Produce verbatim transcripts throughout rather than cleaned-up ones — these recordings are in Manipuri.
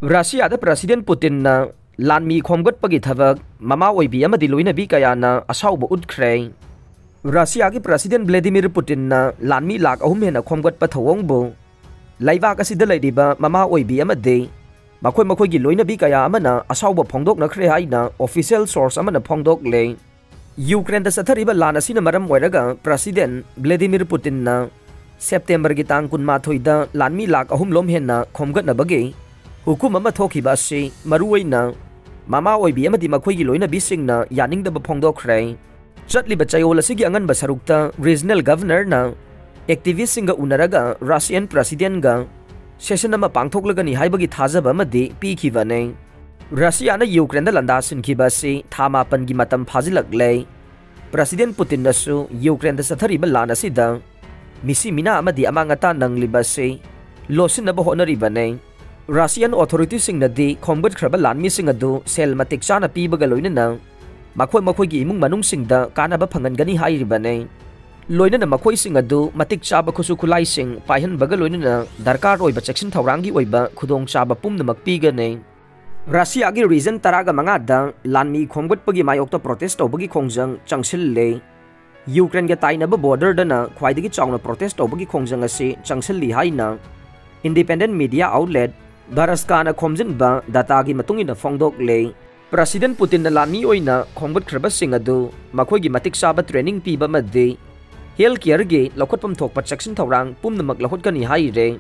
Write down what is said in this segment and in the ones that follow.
ꯔꯁꯤꯌꯥꯗ ꯄ꯭ꯔꯁꯤꯗꯦꯟ ꯄꯨꯇꯤꯟꯅ ꯂꯥꯟꯃꯤ ꯈꯣꯝꯒꯠꯄꯒꯤ ꯊꯕꯛ ꯃꯃꯥ ꯑꯣꯏꯕꯤ ꯑꯃꯗꯤ ꯂꯣꯏꯅꯕꯤ ꯀꯌꯥꯅ ꯑꯁꯥꯎꯕ ꯎꯠꯈ꯭ꯔꯦ꯫ ꯔꯁꯤꯌꯥꯒꯤ ꯄ꯭ꯔꯁꯤꯗꯦꯟ ꯚ꯭ꯂꯦꯗꯤꯃꯤꯔ ꯄꯨꯇꯤꯟꯅ ꯂꯥꯟꯃꯤ ꯂꯥꯈ ꯑꯍꯨꯝ ꯍꯦꯟꯅ ꯈꯣꯝꯒꯠꯄ ꯊꯧꯑꯣꯡꯕꯨ ꯂꯩꯕꯥꯛ ꯑꯁꯤꯗ ꯂꯩꯔꯤꯕ ꯃꯃꯥ ꯑꯣꯏꯕꯤ ꯑꯃꯗꯤ ꯃꯈꯣꯏ ꯃꯈꯣꯏꯒꯤ ꯂꯣꯏꯅꯕꯤ ꯀꯌꯥ ꯑꯃꯅ ꯑꯁꯥꯎꯕ ꯐꯣꯡꯗꯣꯛꯅꯈ꯭ꯔꯦ ꯍꯥꯏꯅ ꯑꯣꯐꯤꯁꯤꯌꯦꯜ ꯁꯣꯔꯁ ꯑꯃꯅ ꯐꯣꯡꯗꯣꯛꯂꯦ꯫ ꯌꯨꯀ꯭ꯔꯦꯟꯗ ꯆꯠꯊꯔꯤꯕ ꯂꯥꯟ ꯑꯁꯤꯅ ꯃꯔꯝ ꯑꯣꯏꯔꯒ ꯄ꯭ꯔꯁꯤꯗꯦꯟ ꯚ꯭ꯂꯦꯗꯤꯃꯤꯔ ꯄꯨꯇꯤꯟꯅ ꯁꯦꯞꯇꯦꯝꯕꯔꯒꯤ ꯇꯥꯡ ꯀꯨꯟꯃꯥꯊꯣꯏꯗ ꯂꯥꯟꯃꯤ ꯂꯥꯈ ꯑꯍꯨꯝ ꯂꯣꯝ ꯍꯦꯟꯅ ꯈꯣꯝꯒꯠꯅꯕꯒꯤ ꯍꯨꯀꯨꯝ ꯑꯃ ꯊꯣꯛꯈꯤꯕ ꯑꯁꯤ ꯃꯔꯨꯑꯣꯏꯅ ꯃꯃꯥ ꯑꯣꯏꯕꯤ ꯑꯃꯗꯤ ꯃꯈꯣꯏꯒꯤ ꯂꯣꯏꯅꯕꯤꯁꯤꯡꯅ ꯌꯥꯅꯤꯡꯗꯕ ꯐꯣꯡꯗꯣꯛꯈ꯭ꯔꯦ꯫ ꯆꯠꯂꯤꯕ ꯆꯌꯣꯜ ꯑꯁꯤꯒꯤ ꯑꯉꯟꯕ ꯁꯔꯨꯛꯇ ꯔꯤꯖꯅꯦꯜ ꯒꯚꯔꯅꯔꯅ ꯑꯦꯛꯇꯤꯚꯤꯁꯁꯤꯡꯒ ꯎꯅꯔꯒ ꯔꯁꯤꯌꯥꯟ ꯄ꯭ꯔꯁꯤꯗꯦꯟꯒ ꯁꯦꯁꯟ ꯑꯃ ꯄꯥꯡꯊꯣꯛꯂꯒꯅꯤ ꯍꯥꯏꯕꯒꯤ ꯊꯥꯖꯕ ꯑꯃꯗꯤ ꯄꯤꯈꯤꯕꯅꯤ꯫ ꯔꯁꯤꯌꯥꯅ ꯌꯨꯀ꯭ꯔꯦꯟꯗ ꯂꯥꯟꯗꯥꯁꯤꯟꯈꯤꯕ ꯑꯁꯤ ꯊꯥ ꯃꯥꯄꯟꯒꯤ ꯃꯇꯝ ꯐꯥꯖꯤꯜꯂꯛꯂꯦ꯫ ꯄ꯭ꯔꯁꯤꯗꯦꯟ ꯄꯨꯇꯤꯟꯅꯁꯨ ꯌꯨꯀ꯭ꯔꯦꯟꯗ ꯆꯠꯊꯔꯤꯕ ꯂꯥꯟ ꯑꯁꯤꯗ ꯃꯤꯁꯤ ꯃꯤꯅꯥ ꯑꯃꯗꯤ ꯑꯃꯥꯡ ꯑꯇꯥ ꯅꯪꯂꯤꯕ ꯑꯁꯤ ꯂꯣꯠꯁꯤꯟꯅꯕ ꯍꯣꯠꯅꯔꯤꯕꯅꯤ꯫ ꯔꯁꯤꯌꯥꯟ ꯑꯣꯊꯣꯔꯤꯇꯤꯁꯤꯡꯅꯗꯤ ꯈꯣꯝꯒꯠꯈ꯭ꯔꯕ ꯂꯥꯟꯃꯤꯁꯤꯡ ꯑꯗꯨ ꯁꯦꯜ ꯃꯇꯤꯛ ꯆꯥꯅ ꯄꯤꯕꯒ ꯂꯣꯏꯅꯅ ꯃꯈꯣꯏ ꯃꯈꯣꯏꯒꯤ ꯏꯃꯨꯡ ꯃꯅꯨꯡꯁꯤꯡꯗ ꯀꯥꯟꯅꯕ ꯐꯪꯍꯟꯒꯅꯤ ꯍꯥꯏꯔꯤꯕꯅꯤ꯫ ꯂꯣꯏꯅꯅ ꯃꯈꯣꯏꯁꯤꯡ ꯑꯗꯨ ꯃꯇꯤꯛ ꯆꯥꯕ ꯈꯨꯠꯁꯨ ꯈꯨꯠꯂꯥꯏꯁꯤꯡ ꯄꯥꯏꯍꯟꯕꯒ ꯂꯣꯏꯅꯅ ꯗꯔꯀꯥꯔ ꯑꯣꯏꯕ ꯆꯦꯛꯁꯤꯟ ꯊꯧꯔꯥꯡꯒꯤ ꯑꯣꯏꯕ ꯈꯨꯗꯣꯡꯆꯥꯕ ꯄꯨꯝꯅꯃꯛ ꯄꯤꯒꯅꯤ꯫ ꯔꯁꯤꯌꯥꯒꯤ ꯔꯤꯖꯟ ꯇꯔꯥꯒ ꯃꯉꯥꯗ ꯂꯥꯟꯃꯤ ꯈꯣꯝꯒꯠꯄꯒꯤ ꯃꯥꯌꯣꯛꯇ ꯄ꯭ꯔꯣꯇꯦꯁ ꯇꯧꯕꯒꯤ ꯈꯣꯡꯖꯪ ꯆꯪꯁꯤꯜꯂꯦ꯫ ꯌꯨꯀ꯭ꯔꯦꯟꯒ ꯇꯥꯏꯅꯕ ꯕꯣꯔꯗꯔꯗꯅ ꯈ꯭ꯋꯥꯏꯗꯒꯤ ꯆꯥꯎꯅ ꯄ꯭ꯔꯣꯇꯦꯁ ꯇꯧꯕꯒꯤ ꯈꯣꯡꯖꯪ ꯑꯁꯤ ꯆꯪꯁꯤꯜꯂꯤ ꯍꯥꯏꯅ ꯏꯟꯗꯤꯄꯦꯟꯗꯦꯟ ꯃꯤꯗꯤꯌꯥ ꯑꯥꯎꯠꯂꯦꯠ ꯚꯥꯔꯁꯀꯥꯅ ꯈꯣꯝꯖꯤꯟꯕ ꯗꯥꯇꯥꯒꯤ ꯃꯇꯨꯡ ꯏꯟꯅ ꯐꯣꯡꯗꯣꯛꯂꯦ꯫ ꯄ꯭ꯔꯁꯤꯗꯦꯟ ꯄꯨꯇꯤꯟꯅ ꯂꯥꯟꯃꯤ ꯑꯣꯏꯅ ꯈꯣꯝꯒꯠꯈ꯭ꯔꯕꯁꯤꯡ ꯑꯗꯨ ꯃꯈꯣꯏꯒꯤ ꯃꯇꯤꯛ ꯆꯥꯕ ꯇ꯭ꯔꯦꯅꯤꯡ ꯄꯤꯕ ꯑꯃꯗꯤ ꯍꯦꯜꯊ ꯀꯦꯌꯔꯒꯤ ꯂꯧꯈꯠꯐꯝ ꯊꯣꯛꯄ ꯆꯦꯛꯁꯤꯟ ꯊꯧꯔꯥꯡ ꯄꯨꯝꯅꯃꯛ ꯂꯧꯈꯠꯀꯅꯤ ꯍꯥꯏꯔꯦ꯫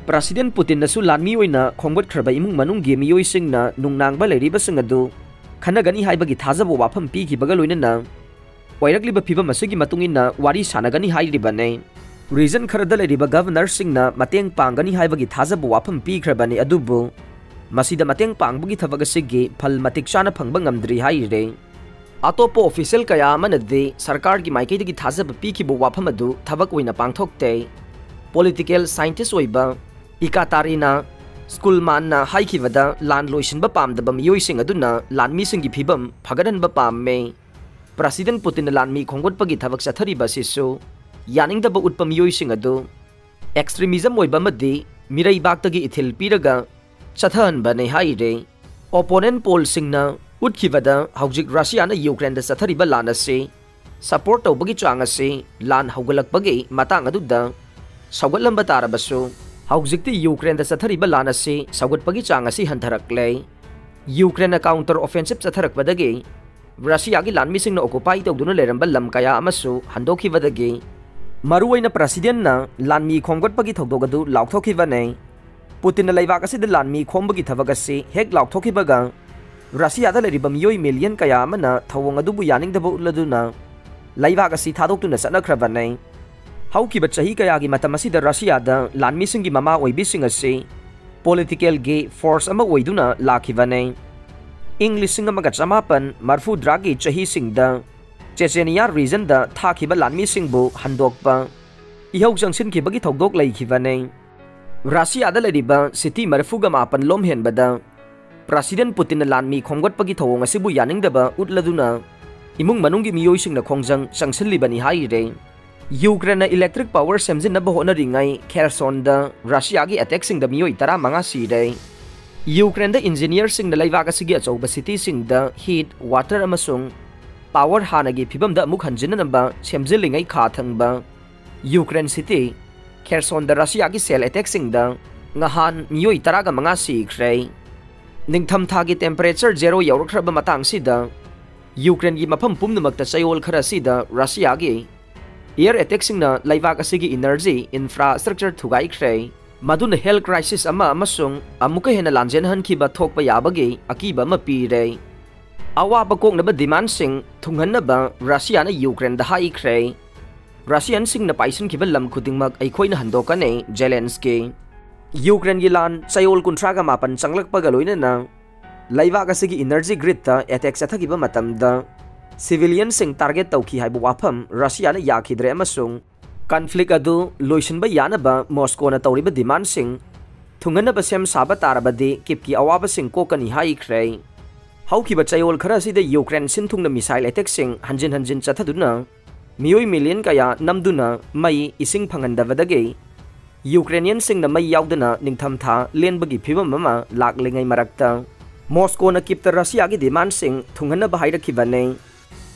ꯄ꯭ꯔꯁꯤꯗꯦꯟ ꯄꯨꯇꯤꯟꯅꯁꯨ ꯂꯥꯟꯃꯤ ꯑꯣꯏꯅ ꯈꯣꯝꯒꯠꯈ꯭ꯔꯕ ꯏꯃꯨꯡ ꯃꯅꯨꯡꯒꯤ ꯃꯤꯑꯣꯏꯁꯤꯡꯅ ꯅꯨꯡꯅꯥꯡꯕ ꯂꯩꯔꯤꯕꯁꯤꯡ ꯑꯗꯨ ꯈꯟꯅꯒꯅꯤ ꯍꯥꯏꯕꯒꯤ ꯊꯥꯖꯕ ꯋꯥꯐꯝ ꯄꯤꯈꯤꯕꯒ ꯂꯣꯏꯅꯅ ꯑꯣꯏꯔꯛꯂꯤꯕ ꯐꯤꯕꯝ ꯑꯁꯤꯒꯤ ꯃꯇꯨꯡ ꯏꯟꯅ ꯋꯥꯔꯤ ꯁꯥꯟꯅꯒꯅꯤ ꯍꯥꯏꯔꯤꯕꯅꯤ꯫ ꯔꯤꯖꯟ ꯈꯔꯗ ꯂꯩꯔꯤꯕ ꯒꯚꯔꯅꯔꯁꯤꯡꯅ ꯃꯇꯦꯡ ꯄꯥꯡꯒꯅꯤ ꯍꯥꯏꯕꯒꯤ ꯊꯥꯖꯕ ꯋꯥꯐꯝ ꯄꯤꯈ꯭ꯔꯕꯅꯤ, ꯑꯗꯨꯕꯨ ꯃꯁꯤꯗ ꯃꯇꯦꯡ ꯄꯥꯡꯕꯒꯤ ꯊꯕꯛ ꯑꯁꯤꯒꯤ ꯐꯜ ꯃꯇꯤꯛ ꯆꯥꯅ ꯐꯪꯕ ꯉꯝꯗ꯭ꯔꯤ ꯍꯥꯏꯔꯦ꯫ ꯑꯇꯣꯞꯄ ꯑꯣꯐꯤꯁꯤꯌꯦꯜ ꯀꯌꯥ ꯑꯃꯅꯗꯤ ꯁꯔꯀꯥꯔꯒꯤ ꯃꯥꯏꯀꯩꯗꯒꯤ ꯊꯥꯖꯕ ꯄꯤꯈꯤꯕ ꯋꯥꯐꯝ ꯑꯗꯨ ꯊꯕꯛ ꯑꯣꯏꯅ ꯄꯥꯡꯊꯣꯛꯇꯦ꯫ ꯄꯣꯂꯤꯇꯤꯀꯦꯜ ꯁꯥꯏꯟꯇꯤꯁ ꯑꯣꯏꯕ ꯏꯀꯥꯇꯥꯔꯤꯅꯥ ꯁ꯭ꯀꯨꯜꯃꯥꯟꯅ ꯍꯥꯏꯈꯤꯕꯗ, ꯂꯥꯟ ꯂꯣꯏꯁꯤꯟꯕ ꯄꯥꯝꯗꯕ ꯃꯤꯑꯣꯏꯁꯤꯡ ꯑꯗꯨꯅ ꯂꯥꯟꯃꯤꯁꯤꯡꯒꯤ ꯐꯤꯕꯝ ꯐꯒꯠꯍꯟꯕ ꯄꯥꯝꯃꯦ꯫ ꯄ꯭ꯔꯁꯤꯗꯦꯟ ꯄꯨꯇꯤꯟꯅ ꯂꯥꯟꯃꯤ ꯈꯣꯝꯒꯠꯄꯒꯤ ꯊꯕꯛ ꯆꯠꯊꯔꯤꯕ ꯑꯁꯤꯁꯨ ꯌꯥꯅꯤꯡꯗꯕ ꯎꯠꯄ ꯃꯤꯑꯣꯏꯁꯤꯡ ꯑꯗꯨ ꯑꯦꯛꯁꯇ꯭ꯔꯤꯃꯤꯖꯝ ꯑꯣꯏꯕ ꯑꯃꯗꯤ ꯃꯤꯔꯩꯕꯥꯛꯇꯒꯤ ꯏꯊꯤꯜ ꯄꯤꯔꯒ ꯆꯠꯊꯍꯟꯕꯅꯤ ꯍꯥꯏꯔꯦ꯫ ꯑꯣꯄꯣꯅꯦꯟ ꯄꯣꯜꯁꯤꯡꯅ ꯎꯠꯈꯤꯕꯗ ꯍꯧꯖꯤꯛ ꯔꯁꯤꯌꯥꯅ ꯌꯨꯀ꯭ꯔꯦꯟꯗ ꯆꯠꯊꯔꯤꯕ ꯂꯥꯟ ꯑꯁꯤ ꯁꯄꯣꯔꯠ ꯇꯧꯕꯒꯤ ꯆꯥꯡ ꯑꯁꯤ ꯂꯥꯟ ꯍꯧꯒꯠꯂꯛꯄꯒꯤ ꯃꯇꯥꯡ ꯑꯗꯨꯗ ꯁꯧꯒꯠꯂꯝꯕ ꯇꯥꯔꯕꯁꯨ, ꯍꯧꯖꯤꯛꯇꯤ ꯌꯨꯀ꯭ꯔꯦꯟꯗ ꯆꯠꯊꯔꯤꯕ ꯂꯥꯟ ꯑꯁꯤ ꯁꯧꯒꯠꯄꯒꯤ ꯆꯥꯡ ꯑꯁꯤ ꯍꯟꯊꯔꯛꯂꯦ꯫ ꯌꯨꯀ꯭ꯔꯦꯟꯅ ꯀꯥꯎꯟꯇꯔ ꯑꯣꯐꯦꯟꯁꯤꯞ ꯆꯠꯊꯔꯛꯄꯗꯒꯤ ꯔꯁꯤꯌꯥꯒꯤ ꯂꯥꯟꯃꯤꯁꯤꯡꯅ ꯑꯣꯀꯨꯄꯥꯏ ꯇꯧꯗꯨꯅ ꯂꯩꯔꯝꯕ ꯂꯝ ꯀꯌꯥ ꯑꯃꯁꯨ ꯍꯟꯗꯣꯛꯈꯤꯕꯗꯒꯤ, ꯃꯔꯨꯑꯣꯏꯅ ꯄ꯭ꯔꯁꯤꯗꯦꯟꯅ ꯂꯥꯟꯃꯤ ꯈꯣꯝꯒꯠꯄꯒꯤ ꯊꯧꯗꯣꯛ ꯑꯗꯨ ꯂꯥꯎꯊꯣꯛꯈꯤꯕꯅꯤ꯫ ꯄꯨꯇꯤꯟꯅ ꯂꯩꯕꯥꯛ ꯑꯁꯤꯗ ꯂꯥꯟꯃꯤ ꯈꯣꯝꯕꯒꯤ ꯊꯕꯛ ꯑꯁꯤ ꯍꯦꯛ ꯂꯥꯎꯊꯣꯛꯈꯤꯕꯒ, ꯔꯁꯤꯌꯥꯗ ꯂꯩꯔꯤꯕ ꯃꯤꯑꯣꯏ ꯃꯤꯂꯤꯌꯟ ꯀꯌꯥ ꯑꯃꯅ ꯊꯧꯑꯣꯡ ꯑꯗꯨꯕꯨ ꯌꯥꯅꯤꯡꯗꯕ ꯎꯠꯂꯗꯨꯅ ꯂꯩꯕꯥꯛ ꯑꯁꯤ ꯊꯥꯗꯣꯛꯇꯨꯅ ꯆꯠꯅꯈ꯭ꯔꯕꯅꯤ꯫ ꯍꯧꯈꯤꯕ ꯆꯍꯤ ꯀꯌꯥꯒꯤ ꯃꯇꯝ ꯑꯁꯤꯗ ꯔꯁꯤꯌꯥꯗ ꯂꯥꯟꯃꯤꯁꯤꯡꯒꯤ ꯃꯃꯥ ꯑꯣꯏꯕꯤꯁꯤꯡ ꯑꯁꯤ ꯄꯣꯂꯤꯇꯤꯀꯦꯜꯒꯤ ꯐꯣꯔꯁ ꯑꯃ ꯑꯣꯏꯗꯨꯅ ꯂꯥꯛꯈꯤꯕꯅꯤ꯫ ꯏꯪ ꯂꯤꯁꯤꯡ ꯑꯃꯒ ꯆꯃꯥꯄꯟ ꯃꯔꯤꯐꯨꯇꯔꯥꯒꯤ ꯆꯍꯤꯁꯤꯡꯗ ꯆꯦꯆꯦꯅꯤꯌꯥ ꯔꯤꯖꯟꯗ ꯊꯥꯈꯤꯕ ꯂꯥꯟꯃꯤꯁꯤꯡꯕꯨ ꯍꯟꯗꯣꯛꯄ, ꯏꯍꯧ ꯆꯪꯁꯤꯟꯈꯤꯕꯒꯤ ꯊꯧꯗꯣꯛ ꯂꯩꯈꯤꯕꯅꯤ꯫ ꯔꯁꯤꯌꯥꯗ ꯂꯩꯔꯤꯕ ꯁꯤꯇꯤ ꯃꯔꯤꯐꯨꯒ ꯃꯥꯄꯟ ꯂꯣꯝ ꯍꯦꯟꯕꯗ ꯄ꯭ꯔꯁꯤꯗꯦꯟ ꯄꯨꯇꯤꯟꯅ ꯂꯥꯟꯃꯤ ꯈꯣꯝꯒꯠꯄꯒꯤ ꯊꯧꯑꯣꯡ ꯑꯁꯤꯕꯨ ꯌꯥꯅꯤꯡꯗꯕ ꯎꯠꯂꯗꯨꯅ ꯏꯃꯨꯡ ꯃꯅꯨꯡꯒꯤ ꯃꯤꯑꯣꯏꯁꯤꯡꯅ ꯈꯣꯡꯖꯪ ꯆꯪꯁꯤꯜꯂꯤꯕꯅꯤ ꯍꯥꯏꯔꯦ꯫ ꯌꯨꯀ꯭ꯔꯦꯟꯅ ꯏꯂꯦꯛꯇ꯭ꯔꯤꯛ ꯄꯥꯋꯔ ꯁꯦꯝꯖꯤꯟꯅꯕ ꯍꯣꯠꯅꯔꯤꯉꯩ ꯈꯦꯔꯁꯣꯟꯗ ꯔꯁꯤꯌꯥꯒꯤ ꯑꯦꯇꯦꯛꯁꯤꯡꯗ ꯃꯤꯑꯣꯏ ꯇꯔꯥꯃꯉꯥ ꯁꯤꯔꯦ꯫ ꯌꯨꯀ꯭ꯔꯦꯟꯗ ꯏꯟꯖꯤꯅꯤꯌꯔꯁꯤꯡꯅ ꯂꯩꯕꯥꯛ ꯑꯁꯤꯒꯤ ꯑꯆꯧꯕ ꯁꯤꯇꯤꯁꯤꯡꯗ ꯍꯤꯠ, ꯋꯥꯇꯔ ꯑꯃꯁꯨꯡ ꯄꯥꯋꯔ ꯍꯥꯟꯅꯒꯤ ꯐꯤꯕꯝꯗ ꯑꯃꯨꯛ ꯍꯟꯖꯤꯟꯅꯅꯕ ꯁꯦꯝꯖꯤꯜꯂꯤꯉꯩ ꯈꯥ ꯊꯪꯕ ꯌꯨꯀ꯭ꯔꯦꯟ ꯁꯤꯇꯤ ꯈꯦꯔꯁꯣꯟꯗ ꯔꯁꯤꯌꯥꯒꯤ ꯁꯦꯜ ꯑꯦꯇꯦꯛꯁꯤꯡꯗ ꯉꯍꯥꯟ ꯃꯤꯑꯣꯏ ꯇꯔꯥꯒ ꯃꯉꯥ ꯁꯤꯈ꯭ꯔꯦ꯫ ꯅꯤꯡꯊꯝꯊꯥꯒꯤ ꯇꯦꯝꯄꯔꯦꯆꯔ ꯖꯦꯔꯣ ꯌꯧꯔꯛꯈ꯭ꯔꯕ ꯃꯇꯥꯡꯁꯤꯗ ꯌꯨꯀ꯭ꯔꯦꯟꯒꯤ ꯃꯐꯝ ꯄꯨꯝꯅꯃꯛꯇ ꯆꯌꯣꯜ ꯈꯔ ꯑꯁꯤꯗ ꯔꯁꯤꯌꯥꯒꯤ ꯑꯦꯌꯔ ꯑꯦꯇꯦꯛꯁꯤꯡꯅ ꯂꯩꯕꯥꯛ ꯑꯁꯤꯒꯤ ꯏꯅꯔꯖꯤ ꯏꯟꯐ꯭ꯔꯥꯁ꯭ꯇ꯭ꯔꯛꯆꯔ ꯊꯨꯒꯥꯏꯈ꯭ꯔꯦ, ꯃꯗꯨꯅ ꯍꯦꯜꯊ ꯀ꯭ꯔꯥꯏꯁꯤꯁ ꯑꯃ ꯑꯃꯁꯨꯡ ꯑꯃꯨꯛꯀ ꯍꯦꯟꯅ ꯂꯥꯟꯖꯦꯟꯍꯟꯈꯤꯕ ꯊꯣꯛꯄ ꯌꯥꯕꯒꯤ ꯑꯀꯤꯕ ꯑꯃ ꯄꯤꯔꯦ꯫ ꯑꯋꯥꯕ ꯀꯣꯛꯅꯕ ꯗꯤꯃꯥꯟꯁꯤꯡ ꯊꯨꯡꯍꯟꯅꯕ ꯔꯁꯤꯌꯥꯅ ꯌꯨꯀ꯭ꯔꯦꯟꯗ ꯍꯥꯏꯈ꯭ꯔꯦ꯫ ꯔꯁꯤꯌꯟꯁꯤꯡꯅ ꯄꯥꯏꯁꯤꯟꯈꯤꯕ ꯂꯝ ꯈꯨꯗꯤꯡꯃꯛ ꯑꯩꯈꯣꯏꯅ ꯍꯟꯗꯣꯛꯀꯅꯤ, ꯖꯦꯂꯦꯟꯁꯀꯤ꯫ ꯌꯨꯀ꯭ꯔꯦꯟꯒꯤ ꯂꯥꯟ ꯆꯌꯣꯜ ꯀꯨꯟꯊ꯭ꯔꯥꯒ ꯃꯥꯄꯟ ꯆꯪꯂꯛꯄꯒ ꯂꯣꯏꯅꯅ ꯂꯩꯕꯥꯛ ꯑꯁꯤꯒꯤ ꯏꯅꯔꯖꯤ ꯒ꯭ꯔꯤꯗꯇ ꯑꯦꯇꯦꯛ ꯆꯠꯊꯈꯤꯕ ꯃꯇꯝꯗ ꯁꯤꯚꯤꯂꯤꯌꯟꯁꯤꯡ ꯇꯥꯔꯒꯦꯠ ꯇꯧꯈꯤ ꯍꯥꯏꯕ ꯋꯥꯐꯝ ꯔꯁꯤꯌꯥꯅ ꯌꯥꯈꯤꯗ꯭ꯔꯦ ꯑꯃꯁꯨꯡ ꯀꯟꯐ꯭ꯂꯤꯛ ꯑꯗꯨ ꯂꯣꯏꯁꯤꯟꯕ ꯌꯥꯅꯕ ꯃꯣꯁꯀꯣꯅ ꯇꯧꯔꯤꯕ ꯗꯤꯃꯥꯟꯁꯤꯡ ꯊꯨꯡꯍꯟꯅꯕ ꯁꯦꯝ ꯁꯥꯕ ꯇꯥꯔꯕꯗꯤ ꯀꯤꯞꯀꯤ ꯑꯋꯥꯕꯁꯤꯡ ꯀꯣꯛꯀꯅꯤ ꯍꯥꯏꯈ꯭ꯔꯦ꯫ ꯍꯧꯈꯤꯕ ꯆꯌꯣꯜ ꯈꯔ ꯑꯁꯤꯗ ꯌꯨꯀ꯭ꯔꯦꯟ ꯁꯤꯟꯊꯨꯡꯅ ꯃꯤꯁꯥꯏꯜ ꯑꯦꯇꯦꯛꯁꯤꯡ ꯍꯟꯖꯤꯟ ꯍꯟꯖꯤꯟ ꯆꯠꯊꯗꯨꯅ ꯃꯤꯑꯣꯏ ꯃꯤꯂꯤꯌꯟ ꯀꯌꯥ ꯅꯝꯗꯨꯅ ꯃꯩ, ꯏꯁꯤꯡ ꯐꯪꯍꯟꯗꯕꯗꯒꯤ ꯌꯨꯀ꯭ꯔꯦꯅꯤꯌꯟꯁꯤꯡꯅ ꯃꯩ ꯌꯥꯎꯗꯅ ꯅꯤꯡꯊꯝꯊꯥ ꯂꯦꯟꯕꯒꯤ ꯐꯤꯕꯝ ꯑꯃ ꯂꯥꯛꯂꯤꯉꯩ ꯃꯔꯛꯇ, ꯃꯣꯁꯀꯣꯅ ꯀꯤꯞꯇ ꯔꯁꯤꯌꯥꯒꯤ ꯗꯤꯃꯥꯟꯁꯤꯡ ꯊꯨꯡꯍꯟꯅꯕ ꯍꯥꯏꯔꯛꯈꯤꯕꯅꯤ꯫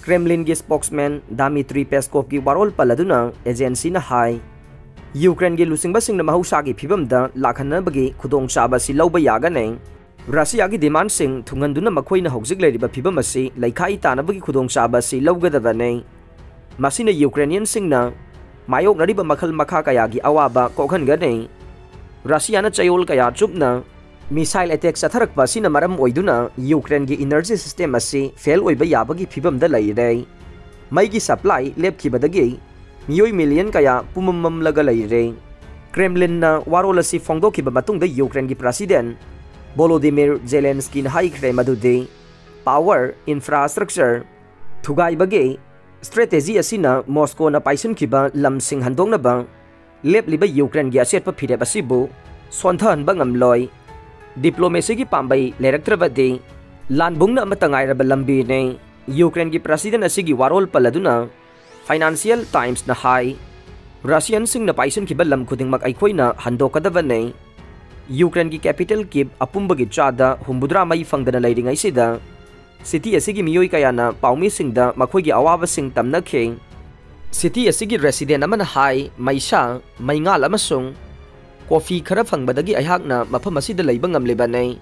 ꯀ꯭ꯔꯦꯝꯂꯤꯟꯒꯤ ꯁ꯭ꯄꯣꯛꯁꯃꯦꯟ ꯗꯥꯃꯤꯇ꯭ꯔꯤ ꯄꯦꯁꯀꯣꯞꯀꯤ ꯋꯥꯔꯣꯜ ꯄꯜꯂꯗꯨꯅ ꯑꯦꯖꯦꯟꯁꯤꯅ ꯍꯥꯏ, ꯌꯨꯀ꯭ꯔꯦꯟꯒꯤ ꯂꯨꯆꯤꯡꯕꯁꯤꯡꯅ ꯃꯍꯧꯁꯥꯒꯤ ꯐꯤꯕꯝꯗ ꯂꯥꯛꯍꯟꯅꯕꯒꯤ ꯈꯨꯗꯣꯡꯆꯥꯕ ꯑꯁꯤ ꯂꯧꯕ ꯌꯥꯒꯅꯤ꯫ ꯔꯁꯤꯌꯥꯒꯤ ꯗꯤꯃꯥꯟꯁꯤꯡ ꯊꯨꯡꯍꯟꯗꯨꯅ ꯃꯈꯣꯏꯅ ꯍꯧꯖꯤꯛ ꯂꯩꯔꯤꯕ ꯐꯤꯕꯝ ꯑꯁꯤ ꯂꯩꯈꯥꯏ ꯇꯥꯅꯕꯒꯤ ꯈꯨꯗꯣꯡꯆꯥꯕ ꯑꯁꯤ ꯂꯧꯒꯗꯕꯅꯤ꯫ ꯃꯁꯤꯅ ꯌꯨꯀ꯭ꯔꯦꯅꯤꯌꯟꯁꯤꯡꯅ ꯃꯥꯌꯣꯛꯅꯔꯤꯕ ꯃꯈꯜ ꯃꯈꯥ ꯀꯌꯥꯒꯤ ꯑꯋꯥꯕ ꯀꯣꯛꯍꯟꯒꯅꯤ꯫ ꯔꯁꯤꯌꯥꯅ ꯆꯌꯣꯜ ꯀꯌꯥ ꯆꯨꯞꯅ ꯃꯤꯁꯥꯏꯜ ꯑꯦꯇꯦꯛ ꯆꯠꯊꯔꯛꯄ ꯑꯁꯤꯅ ꯃꯔꯝ ꯑꯣꯏꯗꯨꯅ ꯌꯨꯀ꯭ꯔꯦꯟꯒꯤ ꯏꯅꯔꯖꯤ ꯁꯤꯁꯇꯦꯝ ꯑꯁꯤ ꯐꯦꯜ ꯑꯣꯏꯕ ꯌꯥꯕꯒꯤ ꯐꯤꯕꯝꯗ ꯂꯩꯔꯦ꯫ ꯃꯩꯒꯤ ꯁꯄ꯭ꯂꯥꯏ ꯂꯦꯞꯈꯤꯕꯗꯒꯤ ꯃꯤꯑꯣꯏ ꯃꯤꯂꯤꯌꯟ ꯀꯌꯥ ꯄꯨꯝꯃꯝ ꯃꯝꯂꯒ ꯂꯩꯔꯦ꯫ ꯀ꯭ꯔꯦꯝꯂꯤꯟꯅ ꯋꯥꯔꯣꯜ ꯑꯁꯤ ꯐꯣꯡꯗꯣꯛꯈꯤꯕ ꯃꯇꯨꯡꯗ ꯌꯨꯀ꯭ꯔꯦꯟꯒꯤ ꯄ꯭ꯔꯁꯤꯗꯦꯟ ꯚꯣꯂꯣꯗꯤꯃꯤꯔ ꯖꯦꯂꯦꯟꯁꯀꯤꯅ ꯍꯥꯏꯈ꯭ꯔꯦ ꯃꯗꯨꯗꯤ ꯄꯥꯋꯔ ꯏꯟꯐ꯭ꯔꯥꯁꯇ꯭ꯔꯛꯆꯔ ꯊꯨꯒꯥꯏꯕꯒꯤ ꯁ꯭ꯇ꯭ꯔꯦꯇꯦꯖꯤ ꯑꯁꯤꯅ ꯃꯣꯁꯀꯣꯅ ꯄꯥꯏꯁꯤꯟꯈꯤꯕ ꯂꯝꯁꯤꯡ ꯍꯟꯗꯣꯛꯅꯕ ꯂꯦꯞꯂꯤꯕ ꯌꯨꯀ꯭ꯔꯦꯟꯒꯤ ꯑꯆꯦꯠꯄ ꯐꯤꯔꯦꯞ ꯑꯁꯤꯕꯨ ꯁꯣꯟꯊꯍꯟꯕ ꯉꯝꯂꯣꯏ꯫ ꯗꯤꯄ꯭ꯂꯣꯃꯦꯁꯤꯒꯤ ꯄꯥꯝꯕꯩ ꯂꯩꯔꯛꯇ꯭ꯔꯕꯗꯤ ꯂꯥꯟꯕꯨꯡꯅ ꯑꯃꯠꯇ ꯉꯥꯏꯔꯕ ꯂꯝꯕꯤꯅꯤ꯫ ꯌꯨꯀ꯭ꯔꯦꯟꯒꯤ ꯄ꯭ꯔꯁꯤꯗꯦꯟ ꯑꯁꯤꯒꯤ ꯋꯥꯔꯣꯜ ꯄꯜꯂꯗꯨꯅ ꯐꯥꯏꯅꯥꯟꯁꯤꯌꯦꯜ ꯇꯥꯏꯝꯁꯅ ꯍꯥꯏ, ꯔꯁꯤꯌꯟꯁꯤꯡꯅ ꯄꯥꯏꯁꯤꯟꯈꯤꯕ ꯂꯝ ꯈꯨꯗꯤꯡꯃꯛ ꯑꯩꯈꯣꯏꯅ ꯍꯟꯗꯣꯛꯀꯗꯕꯅꯤ꯫ ꯌꯨꯀ꯭ꯔꯦꯟꯒꯤ ꯀꯦꯄꯤꯇꯦꯜ ꯀꯤꯞ ꯑꯄꯨꯝꯕꯒꯤ ꯆꯥꯗ ꯍꯨꯝꯐꯨꯇꯔꯥ ꯃꯩ ꯐꯪꯗꯅ ꯂꯩꯔꯤꯉꯩꯁꯤꯗ, ꯁꯤꯇꯤ ꯑꯁꯤꯒꯤ ꯃꯤꯑꯣꯏ ꯀꯌꯥꯅ ꯄꯥꯎꯃꯤꯁꯤꯡꯗ ꯃꯈꯣꯏꯒꯤ ꯑꯋꯥꯕꯁꯤꯡ ꯇꯝꯅꯈꯤ꯫ ꯁꯤꯇꯤ ꯑꯁꯤꯒꯤ ꯔꯦꯁꯤꯗꯦꯟ ꯑꯃꯅ ꯍꯥꯏ, ꯃꯩꯁꯥ, ꯃꯩꯉꯥꯜ ꯑꯃꯁꯨꯡ ꯀꯣꯐꯤ ꯈꯔ ꯐꯪꯕꯗꯒꯤ ꯑꯩꯍꯥꯛꯅ ꯃꯐꯝ ꯑꯁꯤꯗ ꯂꯩꯕ ꯉꯝꯂꯤꯕꯅꯤ꯫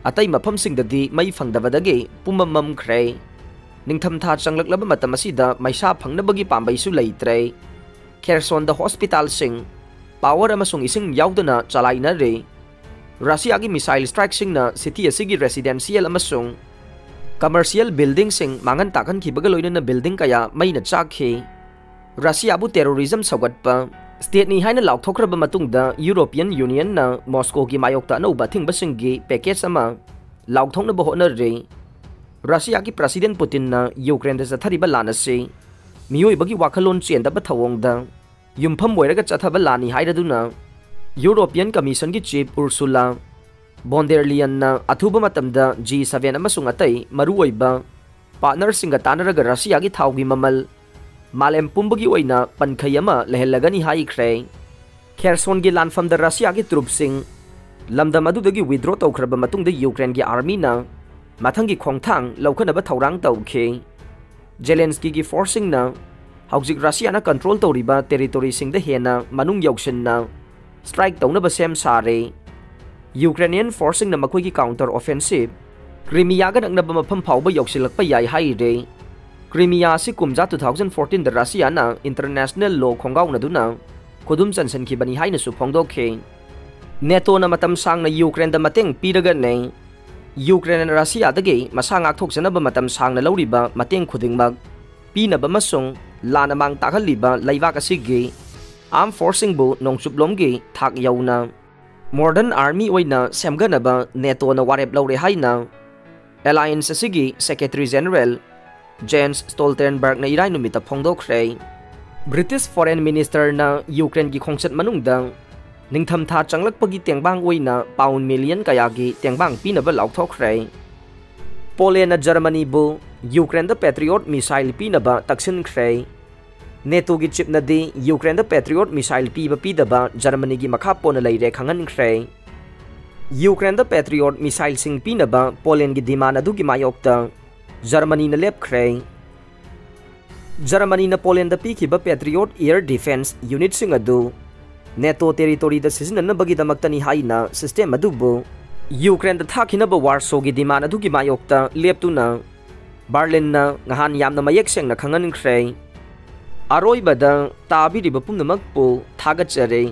ꯑꯇꯩ ꯃꯐꯝꯁꯤꯡꯗꯗꯤ ꯃꯩ ꯐꯪꯗꯕꯗꯒꯤ ꯄꯨꯝꯃꯝ ꯃꯝꯈ꯭ꯔꯦ꯫ ꯅꯤꯡꯊꯝꯊꯥ ꯆꯪꯂꯛꯂꯕ ꯃꯇꯝ ꯑꯁꯤꯗ ꯃꯩꯁꯥ ꯐꯪꯅꯕꯒꯤ ꯄꯥꯝꯕꯩꯁꯨ ꯂꯩꯇ꯭ꯔꯦ꯫ ꯈꯦꯔꯁꯣꯟꯗ ꯍꯣꯁꯄꯤꯇꯥꯜꯁꯤꯡ ꯄꯥꯋꯔ ꯑꯃꯁꯨꯡ ꯏꯁꯤꯡ ꯌꯥꯎꯗꯅ ꯆꯂꯥꯏꯅꯔꯤ꯫ ꯔꯁꯤꯌꯥꯒꯤ ꯃꯤꯁꯥꯏꯜ ꯁ꯭ꯇ꯭ꯔꯥꯏꯛꯁꯤꯡꯅ ꯁꯤꯇꯤ ꯑꯁꯤꯒꯤ ꯔꯦꯁꯤꯗꯦꯟꯁꯤꯌꯦꯜ ꯑꯃꯁꯨꯡ ꯀꯃꯔꯁꯤꯌꯦꯜ ꯕꯤꯜꯗꯤꯡꯁꯤꯡ ꯃꯥꯡꯍꯟ ꯇꯥꯛꯍꯟꯈꯤꯕꯒ ꯂꯣꯏꯅꯅ ꯕꯤꯜꯗꯤꯡ ꯀꯌꯥ ꯃꯩꯅ ꯆꯥꯛꯈꯤ꯫ ꯔꯁꯤꯌꯥꯕꯨ ꯇꯦꯔꯣꯔꯤꯖꯝ ꯁꯧꯒꯠꯄ ꯁ꯭ꯇꯦꯠꯅꯤ ꯍꯥꯏꯅ ꯂꯥꯎꯊꯣꯛꯈ꯭ꯔꯕ ꯃꯇꯨꯡꯗ, ꯌꯨꯔꯣꯄꯤꯌꯟ ꯌꯨꯅꯤꯌꯟꯅ ꯃꯣꯁꯀꯣꯒꯤ ꯃꯥꯌꯣꯛꯇ ꯑꯅꯧꯕ ꯑꯊꯤꯡꯕꯁꯤꯡꯒꯤ ꯄꯦꯀꯦꯖ ꯑꯃ ꯂꯥꯎꯊꯣꯛꯅꯕ ꯍꯣꯠꯅꯔꯤ꯫ ꯔꯁꯤꯌꯥꯒꯤ ꯄ꯭ꯔꯁꯤꯗꯦꯟ ꯄꯨꯇꯤꯟꯅ ꯌꯨꯀ꯭ꯔꯦꯟꯗ ꯆꯠꯊꯔꯤꯕ ꯂꯥꯟ ꯑꯁꯤ ꯃꯤꯑꯣꯏꯕꯒꯤ ꯋꯥꯈꯜꯂꯣꯟ ꯆꯦꯟꯗꯕ ꯊꯧꯑꯣꯡꯗ ꯌꯨꯝꯐꯝ ꯑꯣꯏꯔꯒ ꯆꯠꯊꯕ ꯂꯥꯟꯅꯤ ꯍꯥꯏꯔꯗꯨꯅ, ꯌꯨꯔꯣꯄꯤꯌꯟ ꯀꯃꯤꯁꯟꯒꯤ ꯆꯤꯐ ꯎꯔꯁꯨꯂꯥ ꯕꯣꯟꯗꯦꯔ ꯂꯤꯌꯟꯅ ꯑꯊꯨꯕ ꯃꯇꯝꯗ ꯖꯤ ꯁꯚꯦꯟ ꯑꯃꯁꯨꯡ ꯑꯇꯩ ꯃꯔꯨꯑꯣꯏꯕ ꯄꯥꯔꯠꯅꯔꯁꯤꯡꯒ ꯇꯥꯟꯅꯔꯒ ꯔꯁꯤꯌꯥꯒꯤ ꯊꯥꯎꯒꯤ ꯃꯃꯜ ꯃꯥꯂꯦꯝ ꯄꯨꯝꯕꯒꯤ ꯑꯣꯏꯅ ꯄꯟꯈꯩ ꯑꯃ ꯂꯩꯍꯜꯂꯒꯅꯤ ꯍꯥꯏꯈ꯭ꯔꯦ꯫ ꯈꯦꯔꯁꯣꯟꯒꯤ ꯂꯥꯟꯐꯝꯗ ꯔꯁꯤꯌꯥꯒꯤ ꯇ꯭ꯔꯨꯞꯁꯤꯡ ꯂꯝꯗꯝ ꯑꯗꯨꯗꯒꯤ withdraw ꯇꯧꯈ꯭ꯔꯕ ꯃꯇꯨꯡꯗ ꯌꯨꯀ꯭ꯔꯦꯟꯒꯤ ꯑꯥꯔꯃꯤꯅ ꯃꯊꯪꯒꯤ ꯈꯣꯡꯊꯥꯡ ꯂꯧꯈꯠꯅꯕ ꯊꯧꯔꯥꯡ ꯇꯧꯈꯤ꯫ ꯖꯦꯂꯦꯟꯁꯀꯤꯒꯤ ꯐꯣꯔꯁꯁꯤꯡꯅ ꯍꯧꯖꯤꯛ ꯔꯁꯤꯌꯥꯅ ꯀꯟꯇ꯭ꯔꯣꯜ ꯇꯧꯔꯤꯕ ꯇꯦꯔꯤꯇꯣꯔꯤꯁꯤꯡꯗ ꯍꯦꯟꯅ ꯃꯅꯨꯡ ꯌꯧꯁꯤꯟꯅ ꯁ꯭ꯇ꯭ꯔꯥꯏꯛ ꯇꯧꯅꯕ ꯁꯦꯝ ꯁꯥꯔꯦ꯫ ꯌꯨꯀ꯭ꯔꯦꯅꯤꯌꯟ ꯐꯣꯔꯁꯁꯤꯡꯅ ꯃꯈꯣꯏꯒꯤ ꯀꯥꯎꯟꯇꯔ ꯑꯣꯐꯦꯟꯁꯤꯞ ꯀ꯭ꯔꯤꯃꯤꯌꯥꯒ ꯅꯛꯅꯕ ꯃꯐꯝ ꯐꯥꯎꯕ ꯌꯧꯁꯤꯜꯂꯛꯄ ꯌꯥꯏ ꯍꯥꯏꯔꯦ꯫ ꯀ꯭ꯔꯤꯃꯤꯌꯥ ꯑꯁꯤ ꯀꯨꯝꯖꯥ two thousand fourteen ꯗ ꯔꯁꯤꯌꯥꯅ ꯏꯟꯇꯔꯅꯦꯁꯅꯦꯜ ꯂꯣ ꯈꯣꯡꯒꯥꯎꯅꯗꯨꯅ ꯈꯨꯗꯨꯝ ꯆꯟꯁꯤꯟꯈꯤꯕꯅꯤ ꯍꯥꯏꯅꯁꯨ ꯐꯣꯡꯗꯣꯛꯈꯤ꯫ ꯅꯦꯇꯣꯅ ꯃꯇꯝ ꯁꯥꯡꯅ ꯌꯨꯀ꯭ꯔꯦꯟꯗ ꯃꯇꯦꯡ ꯄꯤꯔꯒꯅꯦ꯫ ꯌꯨꯀ꯭ꯔꯦꯟꯅ ꯔꯁꯤꯌꯥꯗꯒꯤ ꯃꯁꯥ ꯉꯥꯛꯊꯣꯛꯆꯅꯕ ꯃꯇꯝ ꯁꯥꯡꯅ ꯂꯧꯔꯤꯕ ꯃꯇꯦꯡ ꯈꯨꯗꯤꯡꯃꯛ ꯄꯤꯅꯕ ꯑꯃꯁꯨꯡ ꯂꯥꯟꯅ ꯃꯥꯡ ꯇꯥꯛꯍꯜꯂꯤꯕ ꯂꯩꯕꯥꯛ ꯑꯁꯤꯒꯤ ꯑꯥꯔꯝ ꯐꯣꯔꯁꯁꯤꯡꯕꯨ ꯅꯣꯡꯆꯨꯞꯂꯣꯝꯒꯤ ꯊꯥꯛ ꯌꯧꯅ ꯃꯣꯗꯔꯟ ꯑꯥꯔꯃꯤ ꯑꯣꯏꯅ ꯁꯦꯝꯒꯠꯅꯕ ꯅꯦꯇꯣꯅ ꯋꯥꯔꯦꯞ ꯂꯧꯔꯦ ꯍꯥꯏꯅ ꯑꯦꯂꯥꯌꯟꯁ ꯑꯁꯤꯒꯤ ꯁꯦꯀ꯭ꯔꯦꯇꯔꯤ ꯖꯦꯅꯔꯦꯜ ꯖꯦꯟꯁ ꯁ꯭ꯇꯣꯜꯇꯦꯟꯕꯔꯒꯅ ꯏꯔꯥꯏ ꯅꯨꯃꯤꯠꯇ ꯐꯣꯡꯗꯣꯛꯈ꯭ꯔꯦ꯫ ꯕ꯭ꯔꯤꯇꯤꯁ ꯐꯣꯔꯦꯟ ꯃꯤꯅꯤꯁꯇꯔꯅ ꯌꯨꯀ꯭ꯔꯦꯟꯒꯤ ꯈꯣꯡꯆꯠ ꯃꯅꯨꯡꯗ ꯅꯤꯡꯊꯝꯊꯥ ꯆꯪꯂꯛꯄꯒꯤ ꯇꯦꯡꯕꯥꯡ ꯑꯣꯏꯅ ꯄꯥꯎꯟ ꯃꯤꯂꯤꯌꯟ ꯀꯌꯥꯒꯤ ꯇꯦꯡꯕꯥꯡ ꯄꯤꯅꯕ ꯂꯥꯎꯊꯣꯛꯈ꯭ꯔꯦ꯫ ꯄꯣꯂꯦꯟꯅ ꯖꯔꯃꯅꯤꯕꯨ ꯌꯨꯀ꯭ꯔꯦꯟꯗ ꯄꯦꯇ꯭ꯔꯤꯌꯣꯠ ꯃꯤꯁꯥꯏꯜ ꯄꯤꯅꯕ ꯇꯛꯁꯤꯟꯈ꯭ꯔꯦ꯫ ꯅꯦꯇꯣꯒꯤ ꯆꯤꯞꯅꯗꯤ ꯌꯨꯀ꯭ꯔꯦꯟꯗ ꯄꯦꯇ꯭ꯔꯤꯌꯣꯠ ꯃꯤꯁꯥꯏꯜ ꯄꯤꯕ ꯄꯤꯗꯕ ꯖꯔꯃꯅꯤꯒꯤ ꯃꯈꯥ ꯄꯣꯟꯅ ꯂꯩꯔꯦ ꯈꯪꯍꯟꯈ꯭ꯔꯦ꯫ ꯌꯨꯀ꯭ꯔꯦꯟꯗ ꯄꯦꯇ꯭ꯔꯤꯌꯣꯠ ꯃꯤꯁꯥꯏꯜꯁꯤꯡ ꯄꯤꯅꯕ ꯄꯣꯂꯦꯟꯒꯤ ꯗꯤꯃꯥꯟ ꯑꯗꯨꯒꯤ ꯃꯥꯌꯣꯛꯇ ꯖꯔꯃꯅꯤꯅ ꯂꯦꯞꯈ꯭ꯔꯦ꯫ ꯖꯔꯃꯅꯤꯅ ꯄꯣꯂꯦꯟꯗ ꯄꯤꯈꯤꯕ ꯄꯦꯇ꯭ꯔꯤꯌꯣꯠ ꯑꯦꯌꯔ ꯗꯤꯐꯦꯟꯁ ꯌꯨꯅꯤꯠꯁꯤꯡ ꯑꯗꯨ ꯅꯦꯇꯣ ꯇꯦꯔꯤꯇꯣꯔꯤꯗ ꯁꯤꯖꯤꯟꯅꯅꯕꯒꯤꯗꯃꯛꯇꯅꯤ ꯍꯥꯏꯅ ꯁꯤꯁꯇꯦꯝ ꯑꯗꯨꯕꯨ ꯌꯨꯀ꯭ꯔꯦꯟꯗ ꯊꯥꯈꯤꯅꯕ ꯋꯥꯔꯁꯣꯒꯤ ꯗꯤꯃꯥꯟ ꯑꯗꯨꯒꯤ ꯃꯥꯌꯣꯛꯇ ꯂꯦꯞꯇꯨꯅ ꯕꯥꯔꯂꯤꯟꯅ ꯉꯍꯥꯟ ꯌꯥꯝꯅ ꯃꯌꯦꯛ ꯁꯦꯡꯅ ꯈꯪꯍꯟꯈ꯭ꯔꯦ꯫ ꯑꯔꯣꯏꯕꯗ ꯇꯥꯕꯤꯔꯤꯕ ꯄꯨꯝꯅꯃꯛꯄꯨ ꯊꯥꯒꯠꯆꯔꯤ꯫